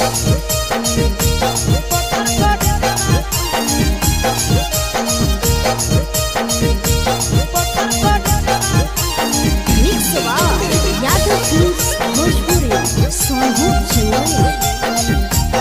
Mix by Yadav films Bhojpuri Sonu Chandani.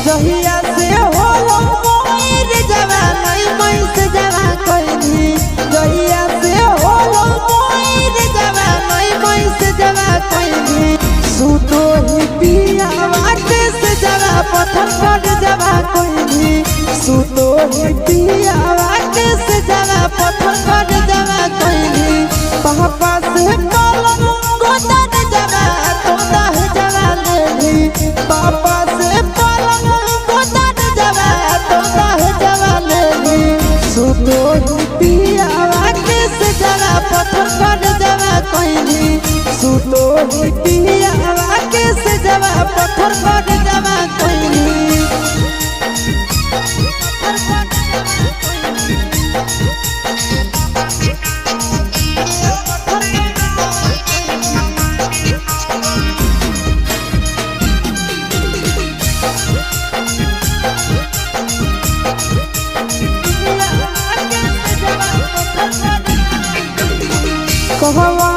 जहिया से होलो मोर जवानी मैं से जवा कइनी। जहिया से होलो मोर जवानी मैं से जवा कइनी। सुतो ही पिया बाटे से जवा पत्थर पर जवा कइनी। सुतो ही पिया बाटे से जवा पत्थर पर जवा कइनी। पापा से पलंग गोदन जवा तो दाह जवा लेनी। पापा से पलंग गोदन जवा तो दाह जवा लेनी। सुतो ही पिया बाटे से जवा पत्थर पर जवा कइनी। सुतो ही पिया बाटे से जवा पत्थर पर जवा कइनी। कहवा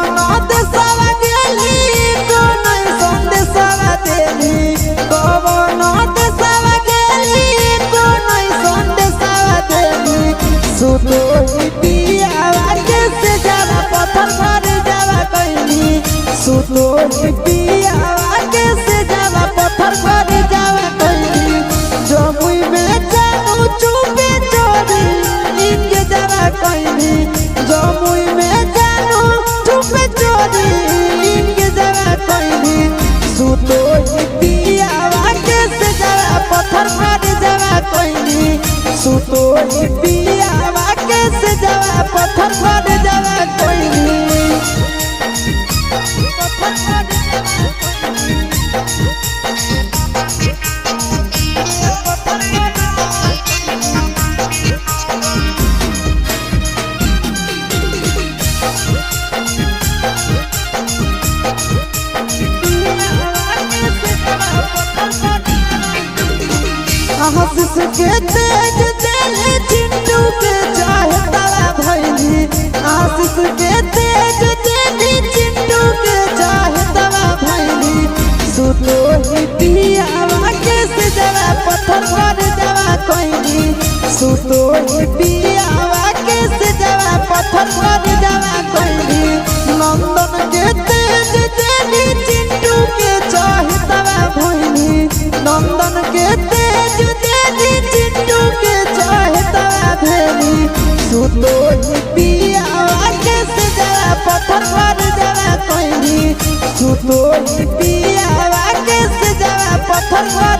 देशवा गेली कोनै संदेशवा देली। कहवा देशवा गेली कोनै संदेशवा देली। सुतो ही पियावा के से जावा पत्थर पर जावा कइनी। सुतो ही पियावा के से जावा पत्थर पर जावा कइनी। जमुई में जानू चुपे चोरी इनके जावा कइनी। जमुई में जानू चुपे चोरी इनके जावा कइनी। सुतो ही पियावा के से जावा पत्थर पर जावा कइनी। सुतो ही पियावा के से जावा पत्थर पर जावा कइनी। आशीष के तेज देले चिंटू के चाहे तारा भैली। आशीष के तेज देले चिंटू के चाहे तारा भैली। सुतो ही पियावा के से जवा पत्थर पर जवा कइनी। सुतो ही पियावा के से जवा पत्थर पर जवा कइनी। नंदन के तेज देली चिंटू के चाहे तारा भैली। नंदन के तेज देली चिंटू के चाहे तारा भेली। सुतो ही पियावा के से जवा पत्थर पर जवा कइनी। सुतो ही पियावा के से जवा पत्थर पर